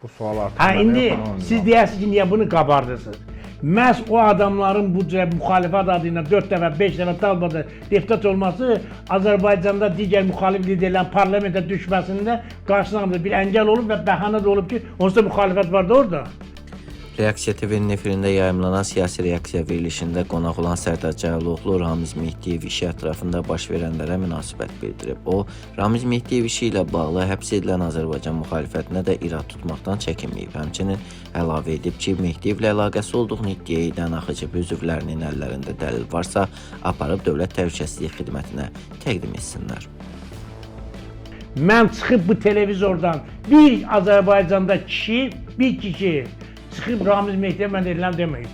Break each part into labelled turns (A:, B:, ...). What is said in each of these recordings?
A: Bu sual artıq
B: Hə,
A: mənə
B: indi
A: yox, ona
B: siz deyəsiniz ki, niyə bunu qabardırsınız? Məhz o adamların bu cür müxalifət adı ilə 4 dəfə, 5 dəfə dalbadal deputat olması Azərbaycanda digər müxalif liderlərin parlamentə düşməsində qarşısında bir əngəl olub və bəhanə də olub ki, onsuz da müxalifət var da orada.
C: Reaksiya TV-nin efirində yayımlanan siyasi reaksiya verilişində qonaq olan Sərdar Cəliloğlu Ramiz Mehdiyev işi ətrafında baş verənlərə münasibət bildirib. O, Ramiz Mehdiyev işi ilə bağlı həbs edilən Azərbaycan müxalifətinə də irad tutmaqdan çəkinməyib. Həmçinin əlavə edib ki, Mehdiyevlə əlaqəsi olduğunu iddia edən AXCB üzvlərinin əllərində dəlil varsa, aparıb Dövlət Təhlükəsizlik Xidmətinə təqdim etsinlər.
B: Mən çıxıb bu televizordan bir Azərbaycanda kişi, bir kişi çıxıb Ramiz Mehdiyev mən eləm deməyib.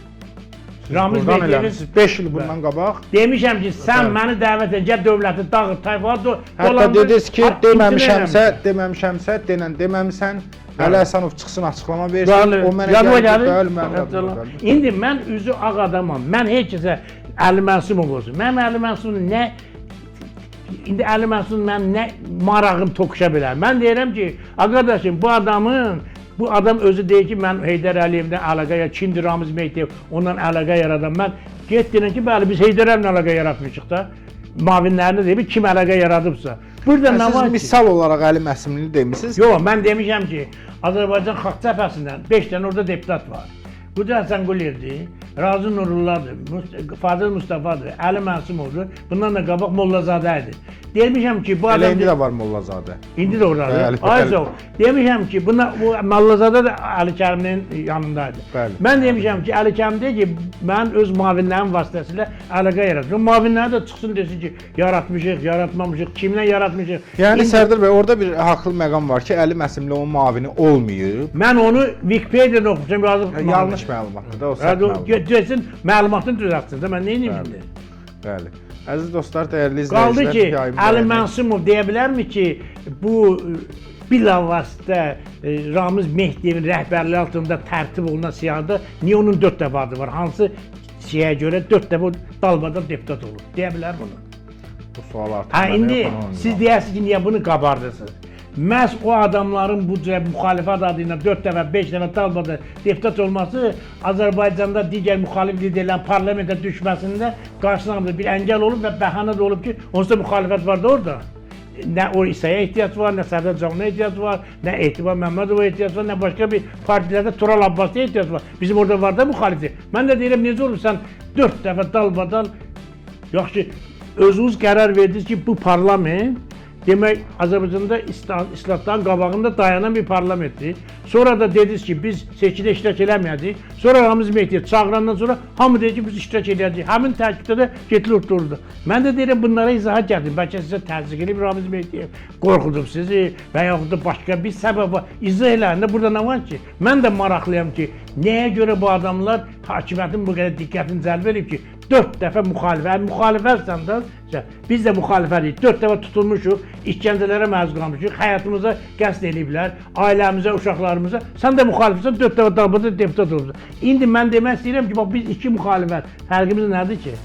B: Ramiz
A: Buradan
B: Mehdiyevin
A: eləmisiniz. 5 il bundan qabaq.
B: demişəm ki, sən
A: Bəli.
B: məni dəvət et, gəl dövləti dağıt, tayfa
A: Hətta
B: dolandır.
A: dediniz ki,
B: Ha, imtina
A: deməmişəmsə,
B: eləmişəm.
A: deməmişəmsə, denən deməmisən. Əli Həsənov çıxsın açıqlama versin.
B: Bəli,
A: O mənə
B: yadıma
A: gəldi,
B: gəlir.
A: bəli, mənim yadıma gəldi.
B: İndi mən üzü ağ adamam. Mən heç kəsə Əli Məsumov olsun. Mənim Əli Məsumov nə İndi Əli Məsumov mənim nə marağım toqquşa bilər. Mən deyirəm ki, qardaşım bu adamın bu adam özü deyir ki, mən Heydər Əliyevlə əlaqə ya kimdir Ramiz Mehdiyev, ondan əlaqə yaradan. Mən get deyirəm ki, bəli biz Heydər Əliyevlə əlaqə yaratmışıq da. Mavinlərini deyir kim əlaqə yaradıbsa. Burada
A: Yəni
B: nə var
A: siz
B: ki?
A: misal olaraq Əli Məsimlini demisiniz.
B: Yox, mən demişəm ki, Azərbaycan Xalq Cəbhəsindən 5 dənə orada deputat var. Qudrət Həsənquliyevdir, Razı Nurullahdır, Fadil Mustafadır, Əli Mənsumovdur. Bundan da qabaq Mollazadə idi. Demişəm ki, bu
A: Elə
B: adam
A: indi də var Mollazadə.
B: İndi də oradadır.
A: Bəli,
B: Ay
A: bəli.
B: sağ ol. Demişəm ki, buna bu Mollazadə də Əli Kərimlinin yanındaydı.
A: Bəli.
B: Mən demişəm ki, Əli Kərim deyir ki, mən öz mavinlərim vasitəsilə əlaqə yaratıram. Mavinləri də çıxsın desin ki, yaratmışıq, yaratmamışıq, kimlə yaratmışıq.
A: Yəni
B: İndi-
A: Sərdar bəy, orada bir haqlı məqam var ki, Əli Məsimli onun müavini olmayıb.
B: Mən onu Wikipedia'da oxumuşam, yazıb.
A: Yəni, yanlış məlumatdır da, o səhv
B: Hə,
A: məlumat.
B: desin, məlumatını düzəltsin də, mən nə edeyim indi?
A: Bəli. Əziz dostlar, dəyərli izləyicilər,
B: Qaldı ki,
A: yayım
B: Əli
A: davam edir.
B: Mənsimov deyə bilərmi ki, bu bilavasitə Ramiz Mehdiyevin rəhbərliyi altında tərtib olunan siyahıda niyə onun 4 dəfə adı var? Hansı siyahıya görə 4 dəfə dalbadal deputat olub? Deyə bilər bunu.
A: Bu sual artıq
B: Hə,
A: mənə
B: indi
A: yox, ona
B: siz deyəsiniz ki, niyə bunu qabardırsınız? Məhz o adamların bu cür müxalifət adı ilə 4 dəfə, 5 dəfə dalbadal deputat olması Azərbaycanda digər müxalif liderlərin parlamentə düşməsində qarşısında bir əngəl olub və bəhanə də olub ki, onsuz da müxalifət var da orada. Nə o İsaya ehtiyac var, nə Sərdar Canlıya ehtiyac var, nə Etibar Məmmədova ehtiyac var, nə başqa bir partilərdə Tural Abbaslıya ehtiyac var. Bizim orada var da müxalifdir. Mən də deyirəm, necə olur sən 4 dəfə dalbadal. Yaxşı, özünüz qərar verdiniz ki, bu parlament demək Azərbaycanda islahatların qabağında dayanan bir parlamentdir. Sonra da dediniz ki, biz seçkidə iştirak eləməyəcəyik. Sonra Ramiz Mehdiyev çağırandan sonra hamı dedi ki, biz iştirak eləyəcəyik. Həmin tərkibdə də getdilər durdu. Mən də deyirəm bunlara izahat gətirin. Bəlkə sizə təzyiq eləyib Ramiz Mehdiyev, qorxudub sizi və yaxud da başqa bir səbəb var. İzah eləyin də burada nə var ki? Mən də maraqlıyam ki, nəyə görə bu adamlar hakimiyyətin bu qədər diqqətini cəlb edib ki, 4 dəfə müxalifət, müxalifətsən də, biz də müxalifətik. 4 dəfə tutulmuşuq, işgəncələrə məruz qalmışıq, həyatımıza qəsd eləyiblər, ailəmizə, uşaqlarımıza. Sən də müxalifsən, 4 dəfə dalbadal deputat olursan. İndi mən demək istəyirəm ki, bax biz iki müxalifət, fərqimiz nədir ki?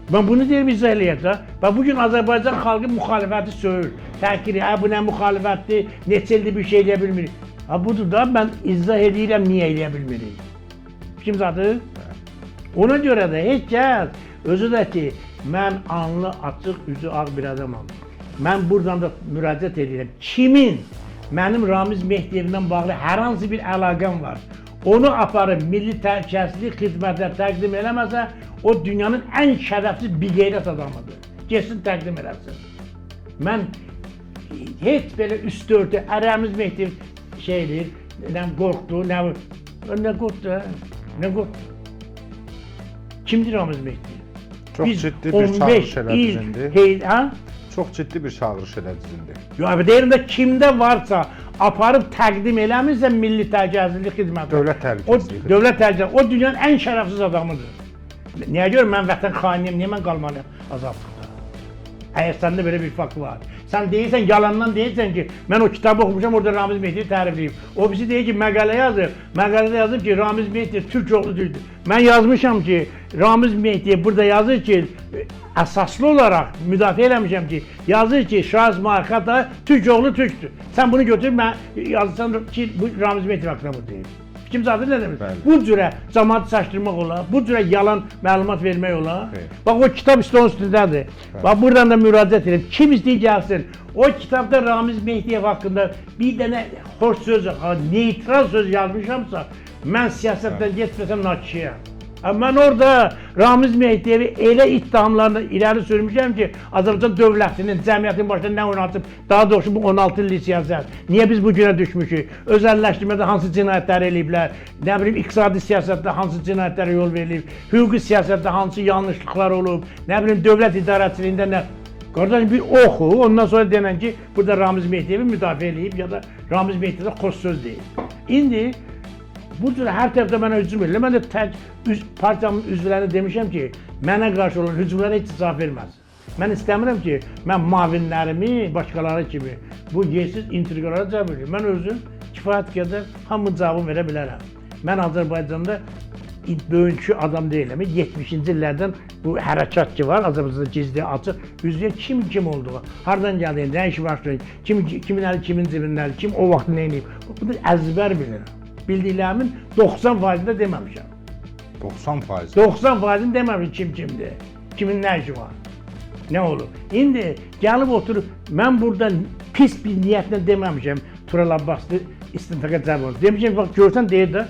B: Mən bunu deyirəm izah eləyək də. Və bu gün Azərbaycan xalqı müxalifəti söyür. Təhqir, hə bu nə müxalifətdir, neçə ildir bir şey eləyə bilmirik. Ha budur da mən izah eləyirəm niyə eləyə bilmirik. Kim zadı? Ona görə də heç kəs özü də ki, mən anlı, açıq, üzü ağ bir adamam. Mən buradan da müraciət edirəm. Kimin mənim Ramiz Mehdiyevlə bağlı hər hansı bir əlaqəm var, onu aparıb Milli Təhlükəsizlik Xidmətinə təqdim eləməsə, o dünyanın ən şərəfsiz biqeyrət adamıdır. Getsin təqdim eləsin. Mən heç belə üstörtü Ramiz Mehdiyev şey eləyir, nə qorxdu, nə qorxdu, hə? Nə qorxdu? Kimdir Ramiz Mehdiyev?
A: Çox
B: Biz
A: ciddi bir
B: 15
A: çağırış elədiniz
B: il
A: indi.
B: Ha?
A: Çox ciddi bir çağırış elədiniz indi.
B: Yox, abi deyirəm də kimdə varsa aparıb təqdim eləmirsə Milli Təhlükəsizlik Xidməti.
A: Dövlət Təhlükəsizliyi
B: O Dövlət Təhlükəsizliyi o dünyanın ən şərəfsiz adamıdır. Niyə görə mən vətən xainiyəm, niyə mən qalmalıyam azadlıqda? Əgər səndə belə bir fakt var. Sən deyirsən, yalandan deyirsən ki, mən o kitabı oxumuşam, orada Ramiz Mehdiyevi tərifləyib. O birisi deyir ki, məqalə yazıb. Məqalədə yazıb ki, Ramiz Mehdiyev türk oğlu türkdür. Mən yazmışam ki, Ramiz Mehdiyev burada yazır ki, əsaslı olaraq müdafiə eləmişəm ki, yazır ki, Şah İsmayıl Xətai türk oğlu türkdür. Sən bunu götür, mən yazırsan ki, bu Ramiz Mehdiyev haqqında bu deyir. Kim zaten nə demək?
A: Bəli.
B: Bu cürə cəmaatı çaşdırmaq olar, bu cürə yalan məlumat vermək olar.
A: Xeyr.
B: Bax o kitab stolun üstündədir. Bax buradan da müraciət edirəm. Kim istəyir gəlsin. O kitabda Ramiz Mehdiyev haqqında bir dənə xoş söz, neytral söz yazmışamsa, mən siyasətdən getməsəm nakişiyəm. Mən orada Ramiz Mehdiyevi elə ittihamlarla irəli sürmüşəm ki, Azərbaycan dövlətinin, cəmiyyətin başına nə oynatıb, daha doğrusu bu 16 illik siyasət. Niyə biz bu günə düşmüşük? Özəlləşdirmədə hansı cinayətlər eləyiblər? Nə bilim, iqtisadi siyasətdə hansı cinayətlərə yol verilib? Hüquqi siyasətdə hansı yanlışlıqlar olub? Nə bilim, dövlət idarəçiliyində nə? Qardaş bir oxu, ondan sonra denən ki, burada Ramiz Mehdiyevi müdafiə eləyib ya da Ramiz Mehdiyevə xoş söz deyib. İndi bu cür hər tərəfdə mənə hücum edirlər. Mən də tək partiyamın üzvlərinə demişəm ki, mənə qarşı olan hücumlara heç cavab verməsin. Mən istəmirəm ki, mən mavinlərimi başqaları kimi bu yersiz intriqalara cavab verim. Mən özüm kifayət qədər hamı cavabını verə bilərəm. Mən Azərbaycanda bugünkü adam deyiləm. 70-ci illərdən bu hərəkat ki var, Azərbaycanda gizli, açıq, üzvə kim kim olduğu, hardan gəldiyini, nə işi başlayıb, kim kimin əli kimin cibindədir, kim o vaxt nə edib. Bunu əzbər bilirəm. Bildiklərimin 90%-ni də deməmişəm.
A: 90%.
B: 90%-ni deməmişəm kim kimdir, kimin nə işi var, nə olub. İndi gəlib oturub, mən burada pis bir niyyətlə deməmişəm Tural Abbaslı istintaqa cəlb olub. Demişəm, bax görsən deyir də,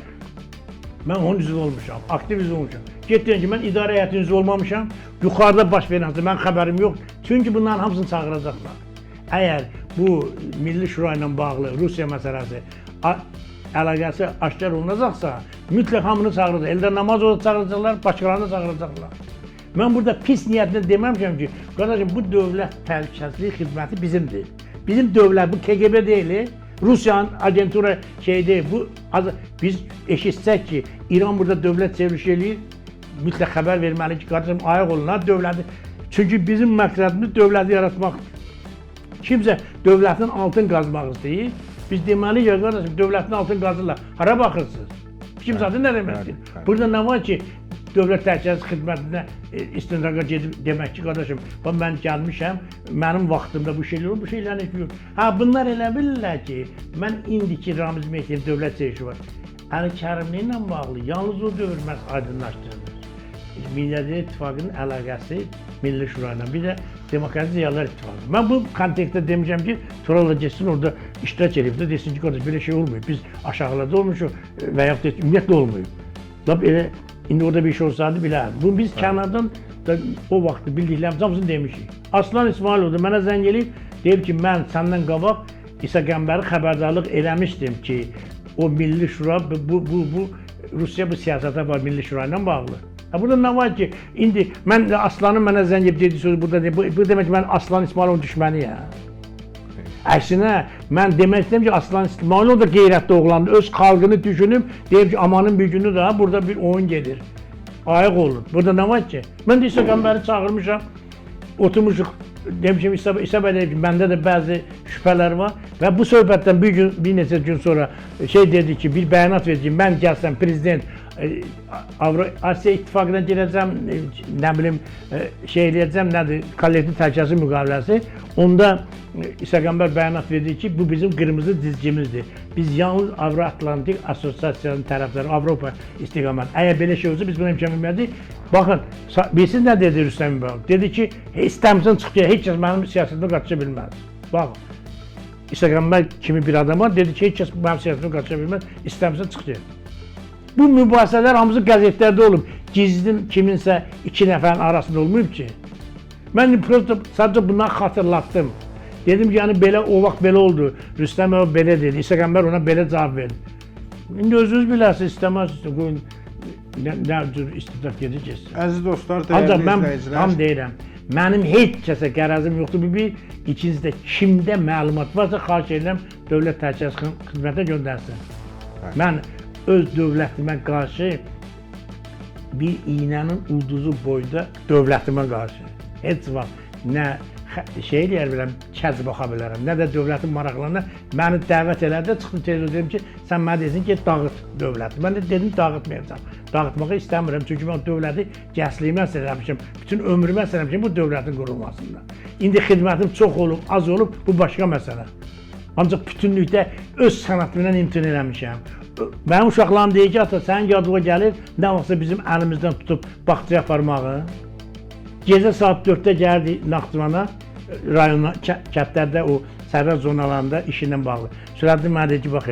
B: mən onun üzvü olmuşam, aktiv üzvü olmuşam. Get deyən ki, mən idarə heyətinin üzvü olmamışam, yuxarıda baş verən hadise, mən xəbərim yox. Çünki bunların hamısını çağıracaqlar. Əgər bu Milli Şura ilə bağlı Rusiya məsələsi əlaqəsi aşkar olunacaqsa, mütləq hamını çağıracaq. Eldar Namazovu çağıracaqlar, başqalarını da çağıracaqlar. Mən burada pis niyyətlə deməmişəm ki, qardaşım bu dövlət təhlükəsizlik xidməti bizimdir. Bizim dövlət bu KGB deyil, Rusiyanın agentura şey deyil. Bu biz eşitsək ki, İran burada dövlət çevrilişi eləyir, mütləq xəbər verməli ki, qardaşım ayıq olun ha dövləti. Çünki bizim məqsədimiz dövləti yaratmaqdır. Kimsə dövlətin altın qazmaq istəyir. Biz deməliyik ki, qardaşım dövlətin altın qazırlar. Hara baxırsınız? Kim zaten nə deməkdir? Burada nə var ki, dövlət təhlükəsizlik xidmətinə istintaqa gedib demək ki, qardaşım, bax mən gəlmişəm, mənim vaxtımda bu şeylər olur, bu şeylərin heç yox. Ha, bunlar elə bilirlər ki, mən indiki Ramiz Mehdiyev dövlət çevrilişi var. Əli Kərimli ilə bağlı yalnız o dövr məhz aydınlaşdırılır. Millətlər İttifaqının əlaqəsi Milli Şura ilə, bir də Demokratik Ziyalılar İttifaqı. Mən bu kontekstdə demişəm ki, Tural da getsin orada iştirak edib də desin ki, qardaş belə şey olmayıb. Biz aşağılarda olmuşuq və yaxud da ümumiyyətlə olmayıb. Lap elə indi orada bir şey olsaydı bilərdim. Bunu biz kənardan da o vaxt bildiklərimiz hamısını demişik. Aslan İsmailov da mənə zəng eləyib, deyib ki, mən səndən qabaq İsa Qəmbəri xəbərdarlıq eləmişdim ki, o Milli Şura bu Rusiya bu siyasətə var Milli Şura ilə bağlı. Ha burada nə var ki, indi mən Aslanın mənə zəng edib dediyi sözü burada deyim. Bu demək ki, mən Aslan İsmailovun düşməniyəm. Əksinə, mən demək istəyirəm ki, Aslan İsmailov da qeyrətli oğlandır. Öz xalqını düşünüb, deyib ki, amanın bir günü daha burada bir oyun gedir. Ayıq olun. Burada nə var ki? Mən də İsa Qəmbəri çağırmışam. Oturmuşuq. Demişim İsa bəy deyib ki, məndə də bəzi şübhələr var və bu söhbətdən bir gün, bir neçə gün sonra şey dedi ki, bir bəyanat verdi ki, mən gəlsəm prezident Avrasiya İttifaqına girəcəm, nə bilim şey eləyəcəm, nədir, kollektiv təhlükəsizlik müqaviləsi. Onda İsa Qəmbər bəyanat verdi ki, bu bizim qırmızı cizgimizdir. Biz yalnız Avroatlantik Assosiasiyanın tərəfdarı, Avropa istiqaməti. Əgər belə şey olsa biz buna imkan verməliyik. Baxın, bilirsiniz nə dedi Rüstəm İbrahimov? Dedi ki, istəmirsən çıx gəl, heç kəs mənim siyasətimə qatıla bilməz. Bax, İsa Qəmbər kimi bir adama dedi ki, heç kəs mənim siyasətimə qatıla bilməz, istəmirsən çıx gəl. Bu mübahisələr hamısı qəzetlərdə olub. Gizlin kiminsə iki nəfərin arasında olmayıb ki. Mən prosta sadəcə bunları xatırlatdım. Dedim ki, yəni belə o vaxt belə oldu. Rüstəm bəy belə dedi, İsa Qəmbər ona belə cavab verdi. İndi özünüz bilərsiniz, istəməzsiniz, qoyun nə cür istintaq gedir getsin.
A: Əziz dostlar, dəyərli
B: Ancaq mən
A: izləyicilər.
B: tam deyirəm, mənim heç kəsə qərəzim yoxdur. Bu bir, ikincisi də kimdə məlumat varsa, xahiş edirəm dövlət təhlükəsizlik xidmətinə göndərsin. Mən öz dövlətimə qarşı bir iynənin ulduzu boyda dövlətimə qarşı heç vaxt nə şey eləyə bilərəm, kəz baxa bilərəm, nə də dövlətin maraqlarına məni dəvət elədi, çıxdım televizorda dedim ki, sən mənə desin ki, dağıt dövləti. Mən də dedim dağıtmayacağam. Dağıtmağı istəmirəm, çünki mən dövləti gəncliyimə həsr eləmişəm, bütün ömrümə həsr eləmişəm bu dövlətin qurulmasında. İndi xidmətim çox olub, az olub, bu başqa məsələ. Ancaq bütünlükdə öz sənətimdən imtina eləmişəm. Mənim uşaqlarım deyir ki, ata, sənin yadına gəlir, nə vaxtsa bizim əlimizdən tutub bağçaya aparmağı. Gecə saat 4-də gəldi Naxçıvana, rayona, kəndlərdə o sərhəd zonalarında işi ilə bağlı. Sürəddin mənə dedi ki, bax,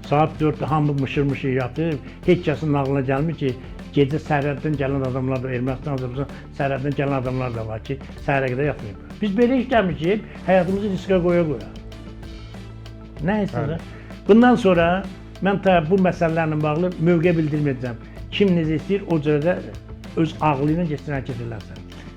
B: saat 4-də hamı mışır-mışır yatır, heç kəsin ağlına gəlmir ki, gecə sərhəddən gələn adamlar da, Ermənistan, Azərbaycan sərhəddən gələn adamlar da var ki, səhərə qədər yatmayıb. Biz belə işləmişik, həyatımızı riskə qoya-qoya. Nə istəyirəm? Bundan sonra mən ta bu məsələlərlə bağlı mövqe bildirməyəcəm. Kim necə istəyir, o cürə də öz ağlı ilə getsin, hərəkət eləsin.